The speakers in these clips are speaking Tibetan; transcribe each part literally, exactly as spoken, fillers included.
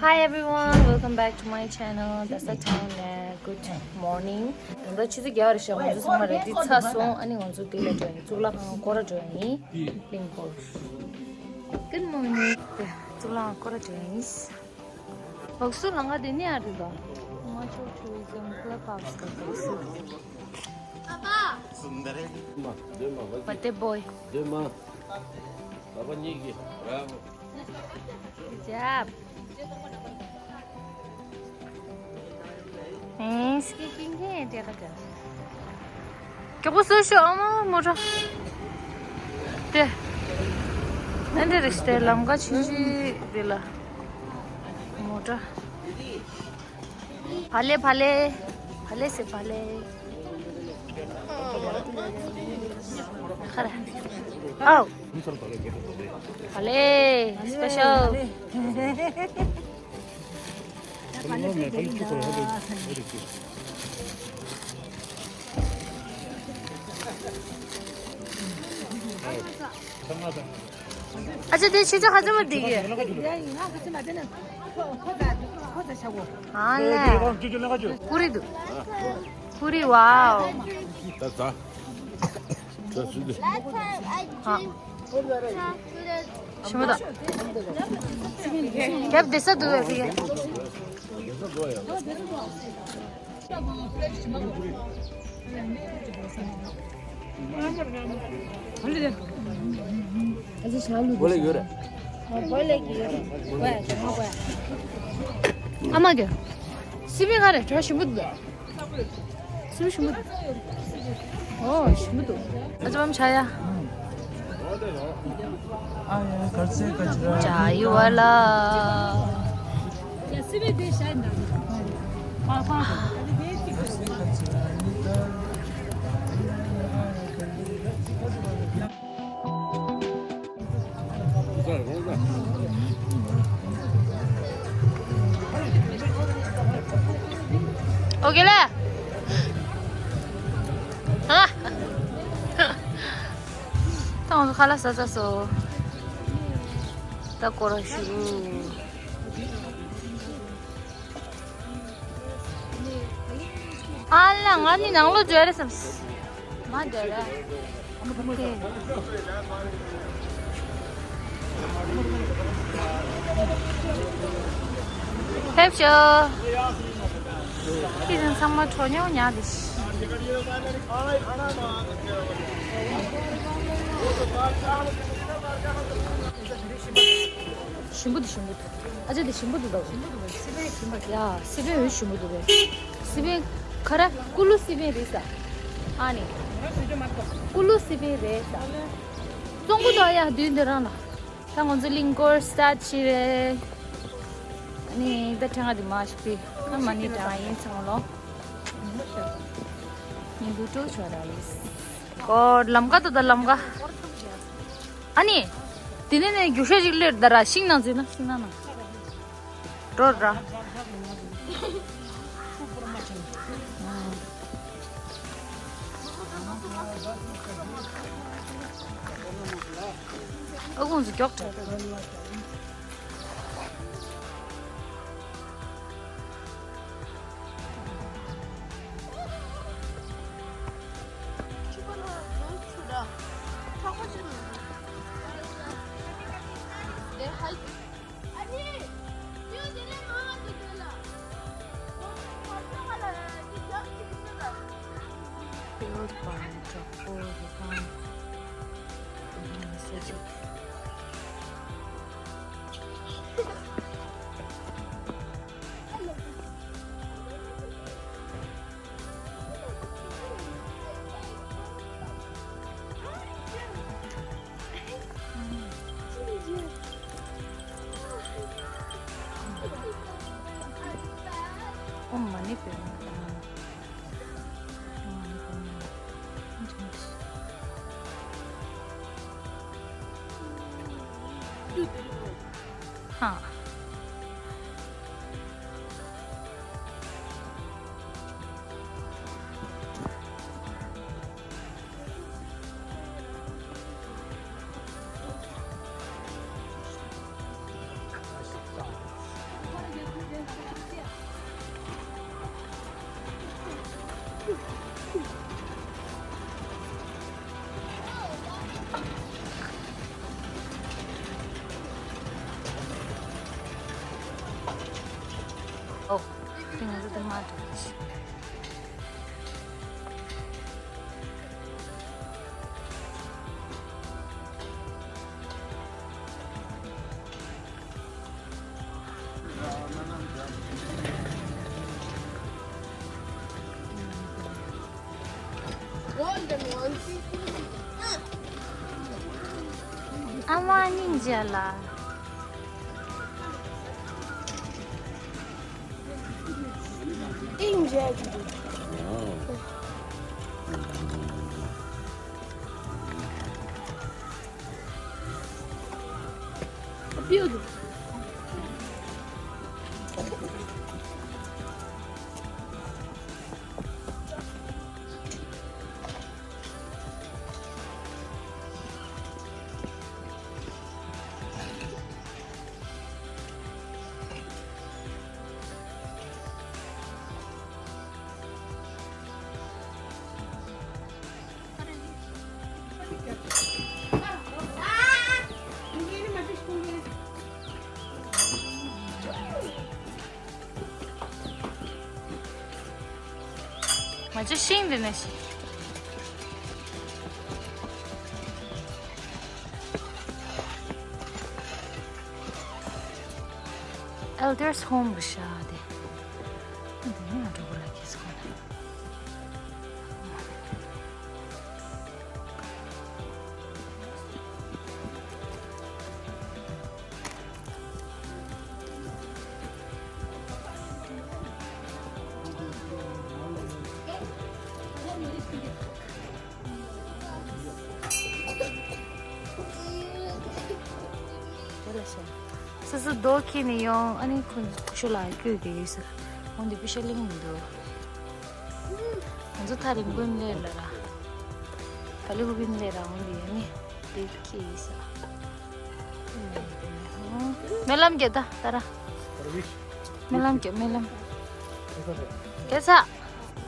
Hi everyone, welcome back to my channel. That's the time. Good morning. ད་ལྟ་ཆུ་ཚོད་བརྒྱད་རེད་ཤག་ང་ཚོ་ཚང་མ་རེ་ཌི་ཚར་སོང་། ཨ་ནི་ང་ཚོ་དེ་ལ་འགྲོ་ཡིན། གཙུག་ལག་ཁང་སྐོར་ར་འགྲོ་ཡིན། གླིང་སྐོར། Good morning. གཙུག་ལག་ཁང་སྐོར་ར་འགྲོ་ཡིན། འོག་སུ་ལང་ག་དེ་ནི་ཨ་རི་དོ། Machu Tourism Club House ག་འོག་སུ། Birthday boy. Good job. ཨེ་སྐད་ཀིང་ཀེ་དེ་ག་དེ། མགྱོགས་པོ་བཟོས་ཤོག་ཨ་མ་མོ་ཊ། དེ། ཨ་འདི་རེད་དེ། ལམ་ཁ་ཆུང་ཆུང་འདི་ལ། མོ་ཊ། བ་ལེ་བ་ལེ། བ་ལེ་ཟེར་བ་ལེ། ཁ་ར། ཨའོ། བ་ལེ། སི་པེ་ཤལ། ཨ་ཅེ་དེ་ཆུ་ཚོད་ག་ཚོད་མ་བསྡད་ཀྱི། ཨ་ལས། ཀུ་རི་འདུག་ཀུ་རི། ཝའོ། ད་ད། ད་སུ་དེ། ཨ། ཞིམ་པོ་འདུག་རྒྱབ་བསྡད་ས་འདུག་བས་ཕི་གེ། ཨ་མ་གི། སི་པན་ག་རེ་གྲོ་ཞིམ་པོ་འདུག་སི་པན་ཞིམ་པོ་འདུག་ཨོ་ཞིམ་པོ་འདུག་ཨ་ཅག་པམ་ཆ་ཡ། ཅ་ཡི་ཝ་ལ། ཨོ་ཁེ་ལ། ཧ། ད་ང་ཚོ་ཁ་ལག་ཟ་ཚར་སོང་། ད་སྐོར་ར་ཞུ། ཨ་ལ། ང་ནི་ནང་ལོགས་འགྲོ་རེད་བསམས། མ་འགྲོ་ར། ཕེབས་ཤོག་ཁྱེད་ཚང་མ་གྲོ་ཉོ་ཉག་དེ། ཞིམ་པོ་འདུག་ཞིམ་པོ་འདུག་ཨ་ཅེ་དེ་ཞིམ་པོ་འདུག་ད། ཞིམ་པོ་འདུག་སི་པན་ཞིམ་པོ། ཡ་སི་པན་འོ་ཞིམ་པོ་འདུག་པས། སི་པན་ཁ་ར་ཀུ་ལུ་སི་པན་རེད་ས། ཨ་ནི། ཀུ་ལུ་སི་པན་རེད་ས། བཙོང་གི་འདུག་ཡ་དུས་འདི་རང་ལ། ད་ང་ཚོ་གླིང་སྐོར་སི་ཊར་བྱེད་རེད། ཨ་ནི་ད་ཕྲེང་ང་འདི་མ་ཞིག་པི། ཨ་མ་ནི་དྲང་ཡིན་ཚང་ལོ། ཉིན་དུ་སྤྲོ་ཆོག་ར་ཡིས། ཨོ་ལམ་ཀ་ད་ད་ལམ་ཀ་ཨ་ནི། དེ་ནས་ནས་རྒྱུག་ཤར་ཅིག་སླེབས་ད་ར་ཤིང་ནང་འཛུལ་ན་ཤིང་ནང་ན། འགྲོ་ར། ཨ་ཁུང་ཚོ་མགྱོགས་དྲགས། ཨོཾ་མ་ཎི་པདྨེ། ཧ། ཨོ། དེ་ང་ཚོ་དེ་མ་འགྲོ་ཤི། ཨ་མ་སྙིང་རྗེ་ལ། སྙིང་རྗེ་གི་འདུག་ང་ཚོ་ཤིང་འདི་ནས་ཤིང་། Elders Home གི་ཤག་དེ། འདི་ནས་ང་འགྲོ་གི་ར་ཁྱེད་སོང་ནས། སོ་སོ་རྡོ་ཁྱེར་ནས་ཡོང་། ཨ་ནི་ཁོ་ཚོ་ལ་སྐྱོད་ཀྱི་ཡོད་ཟེར། འོན་ཏེ་པི་ཤ་ལིང་མི་འདུག་ང་ཚོ་ཐག་རིང་པོ་ཡིན་ལེ་ལ་ར། ད་ལི་ཧུ་ཡིན་ལེ་ར། འོན་ཏེ་ཡ་ནི་དེ་ཁྱེར་ཡིན་ས། སྨོན་ལམ་རྒྱག་ད་ད་ར། སྨོན་ལམ་རྒྱག་སྨོན་ལམ། རྒྱག་ས།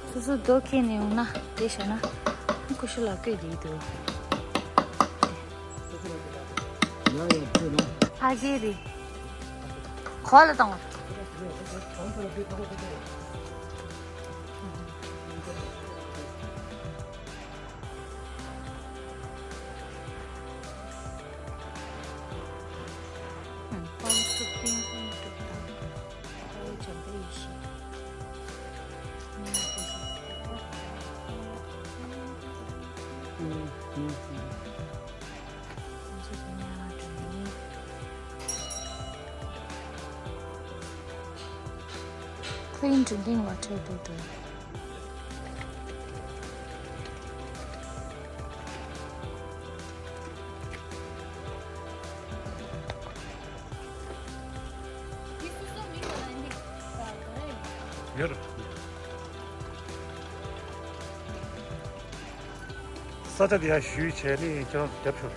སོ་སོ་རྡོ་ཁྱེར་ནས་ཡོང་ན་དེ་བྱས་ན། ཁུ་ཤུ་ལ་བསྐོས་བསྡད་འདུག་ཕ་གི་རེད། གོ་ལ་བཏང་བ། Clean drinking water དེ་དུ། ཡོད། ས་ཆ་འདི་ཡང་ཞུས་བྱས་ནས་ཁྱེད་རང་རྒྱབ་ཤོར།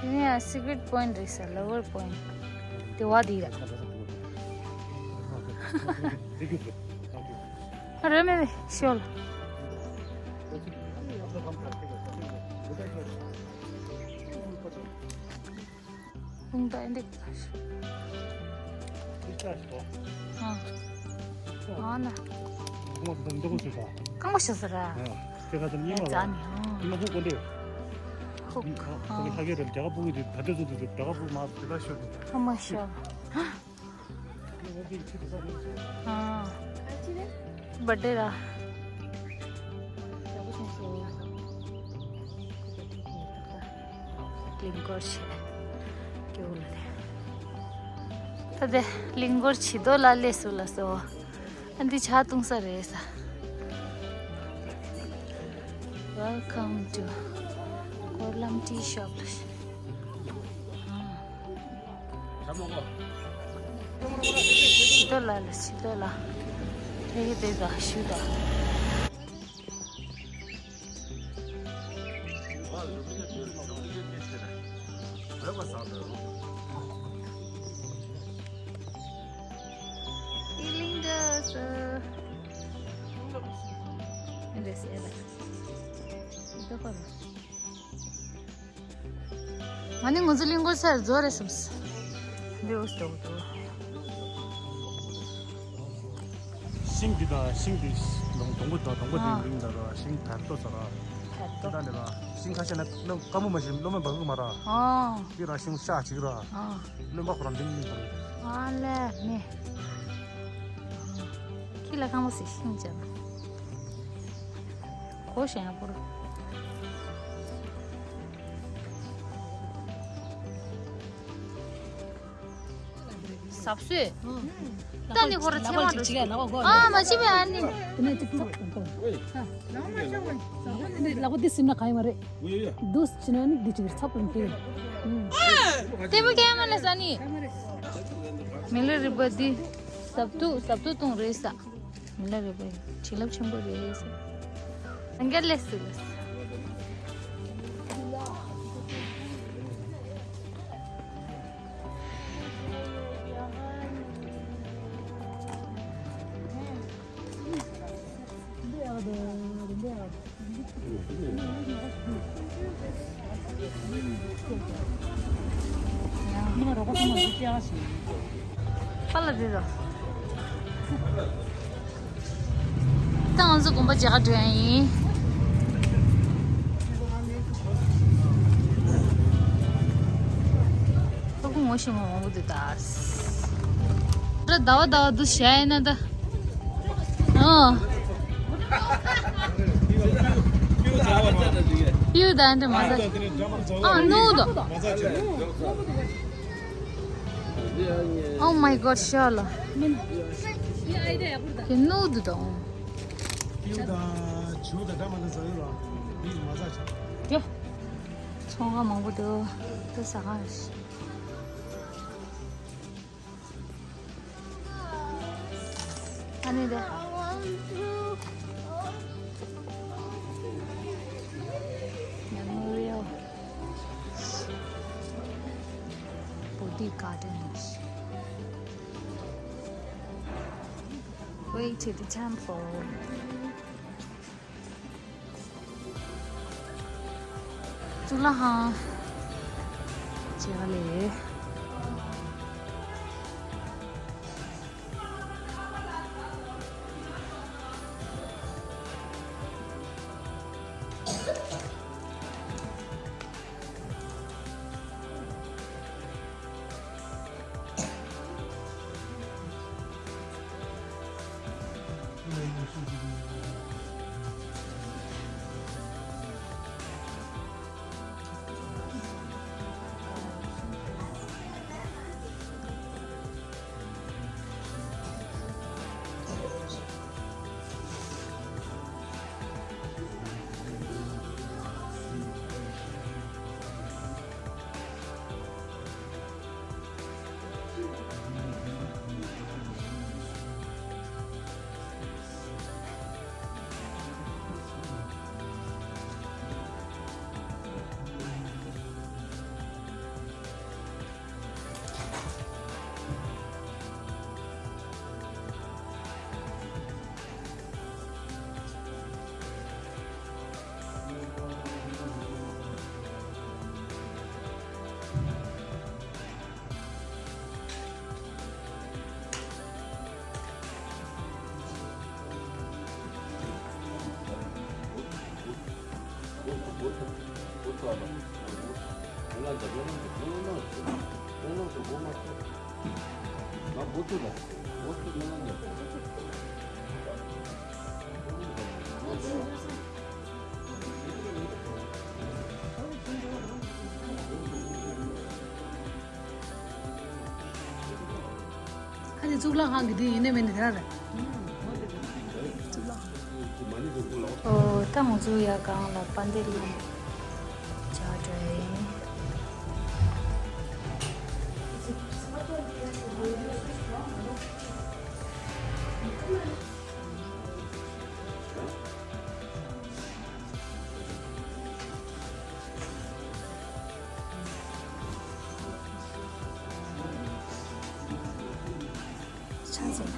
དེ་ནས་secret point རེད་ས། Lover point དེ་བ་དེ་ར། རེད་མེད་ཤོལ། ཁུངས་ད་འདི། ཨ། ཨ་ན། རྐང་པ་ཤ་ས་ར། ཨ། ཧུག་ཨ། ཨ་མ་ཤ། ཨ། བར་ཐི་ཌེ་ར། གླིང་སྐོར་བྱེད། སྐྱོ་བོ་ལ་རེད། ད་དེ་གླིང་སྐོར་བྱེད་དོ་ལ་སླེབས་སོང་ལ་སོ། འདི་ཇ་བཏུང་ས་རེད་ས། Welcome to Korlam Tea Shop. ཕྱི་དོ་ལ་ལ་ཕྱི་དོ་ལ། དེ་གི་དེ་ག་ཞུ་དོ། ཨི་ལིང་འདྲ་སོ། འདྲ་སེ་ལ། ཨི་དོ་ཁོ་ལ། ང་ནི་ང་ཚོ་གླིང་སྐོར་ཚར་རྫོགས་རེད་བསམས། འདི་འོ་སྟོང་དུ། ཤིང་འདི་དང་ཤིང་འདི་སྡོང་སྡོང་པོ་དང་སྡོང་པོ་འདི་ཨ། མིང་དང་ར་ཤིང་དར་ཏོ་ཟེར་ར། དར་ཏོ། དེ་དག་ནི་ར་ཤིང་ཁ་ཤས་ན་སྣུམ་དཀར་མོ་མ་ཞིག་སྣུམ་མ་འབར་གི་མ་ར། ཨ། འདི་ར་ཤིང་ཤ་ཅིག་ར། ཨ། སྣུམ་པ་ཁོ་རང་འདི་མིང་འབར་གི། ཨ་ལས་ནི། ཁྱི་ལ་ཁང་པ་སི་ཤིང་ཅན། གོ་ཞེན་ཡག་པོ་ར། ཟབ་སོས། ད་ནི་ཁོ་ར་ཚེ་མ་འགྲོ་ཞིག་ཨ་མ་ཅི་བས་ཨ་ནི། ལག་པ་འདི་སིམ་ན་ག་ཡི་མ་རེད། འདུག་ཅི་ན་ནི་འདི་ཅིག་ཚབ་རུང་གི། ལྟད་མོ་ཁྱད་མ་ལས་ས་ནི། མི་ལ་རིག་པ་འདི། ཟབ་ཏུ་ཟབ་ཏུ་གཏོང་རེད་ས། མི་ལ་རིག་པ་བྱིན་རླབས་ཆེན་པོ་རེད་ས། སངས་རྒྱས་ལས་སུ་ལས། པ་ལ་དེ་དང་། ད་ང་ཚོ་དགོན་པ་མཇལ་ཁ་འགྲོ་ཡ་ཡིན། ཨ་ཁུ་ངོ་ཤེས་མ་མང་པོ་འདུག་ད། ད་ཟླ་བ་ཟླ་བ་འདུག་བྱས་ཡིན་ན་ད། ཨོ། པིའུ་ད་འདྲ་མ་ཟ། ཨ་ནུ་ད། Oh my god ཤ་ལ། དེ་ནུ་འདུག་ད། ཡོད་ད། ཇུ་ད་འདྲ་མ་ན་ཟ་ཡོད་ལ། མི་མ་ཟ་ཆ། ཡོ། ཚོང་ཁང་མང་པོ་འདུག་ད་ཟ་ཁང་རེད། ཨ་ནི་རེད། Memorial Bodhi Gardens. Way to the temple. གཙུག་ལག་ཁང་། ཅེ་ག་ལེ། ཁ་ནས་གཙུག་ལག་ཁང་གི་དེ་ཡིན་ནའི་མིན་ནའི་དེ་རང་རེད། ཨོ། ད་ང་ཚོ་ཡར་སྒང་ལ་དཔལ་ལྡན་ལམ་བྱ་འགྲོ་ཡིན། ཆ་ཟིན།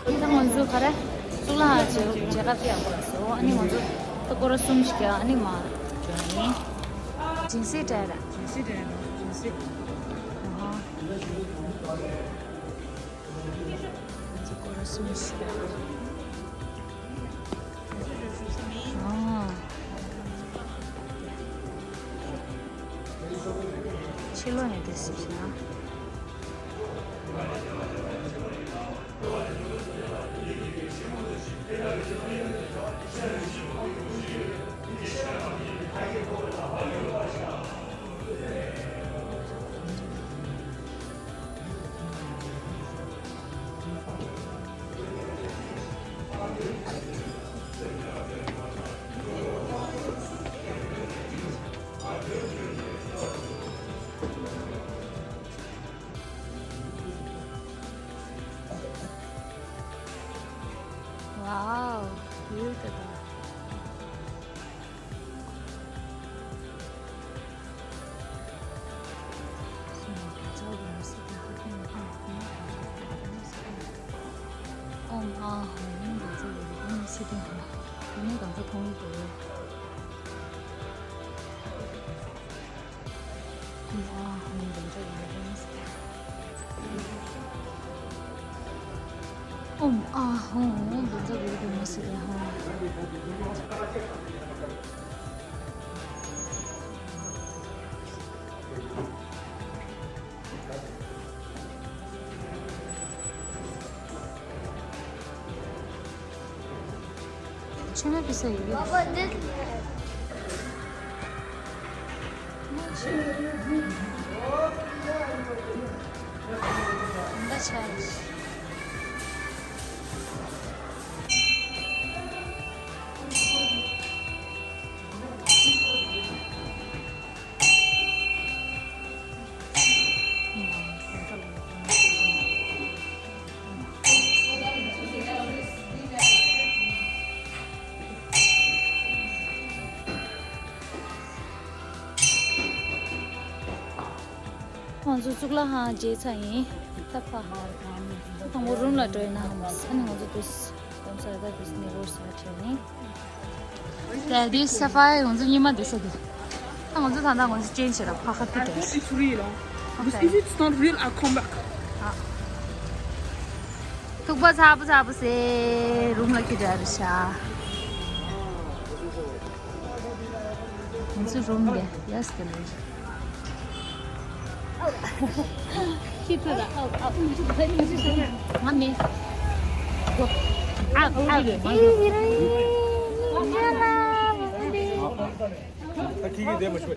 ད་ང་ཚོ་ག་རེ། གཙུག་ལག་ཁང་མཇལ་མཇལ་ཁ་ཐེབས་ཡག་པོ་ལ་སོ། ཨ་ནི་ང་ཚོ་ད་སྐོར་ར་གསུམ་ཞིག་རྒྱག་ཨ་ནི་མ་འགྲོ་ཡིན། སྦྱིན་སྲེག་འདྲ་ར། སྦྱིན་སྲེག་འདྲ་ར། སྦྱིན་སྲེག་ཨ་ཧ། ང་ཚོ་སྐོར་ར་གསུམ་ཞིག་རྒྱག་ཨ། ཕྱི་ལོགས་ནས་འདི་གཟིགས་ན། Wow, beautiful. ཨོཾ་ཨཱཿཧཱུྃ་ཨོཾ་བཛྲ་གུ་རུ་ཨོཾ་སིདྡྷི་ཧཱུྃ། དེ་ནས་གང་ཚ་མཐོང་གི་འདུག་ཨོཾ་ཨཱཿཧཱུྃ་ཨོཾ་བཛྲ་གུ་རུ་ཨོཾ་སིདྡྷི་ཧཱུྃ། ཆོས་མེད་པའི་ས་ཡོད་ཀྱི། ང་ཚོ་གཙུག་ལག་ཁང་མཇལ་ཚར་ཡིན། ད་ཕ་དང་པོ་རུམ་ལ་འགྲོ་ཡིན་ན་ཧམ། ཨ་ནི་ང་ཚོ་དུས་སྟོན་ས་ད་དུས་ནི་རོ་ས་ཁྲལ་ནི། དེ་དུས་ས་ཕ་ང་ཚོ་ཉི་མ་དུས་ས་དུས། ད་ང་ཚོ་ད་ལྟ་ང་ཚོ་ཅེན་ཇི་བྱེད་ལ་ཕ་ཁ་ཏུ་དེ། It's real, huh? Because if it's not real, I'll come back. ཐུག་པ་ཚ་པོ་ཚ་པོ་སེ་རུམ་ལ་ཁྱི་འདྲ་རེད་ཤག་ང་ཚོ་རུམ་ལས་ཡས་ཏེ་ལས། ཁྱི་ཐུག་ལ་ཨའོ་ཨའོ། ང་མེད། ཨའོ་ཨའོ། ད་ཁྱི་གི་བདེ་མ་ཤོད།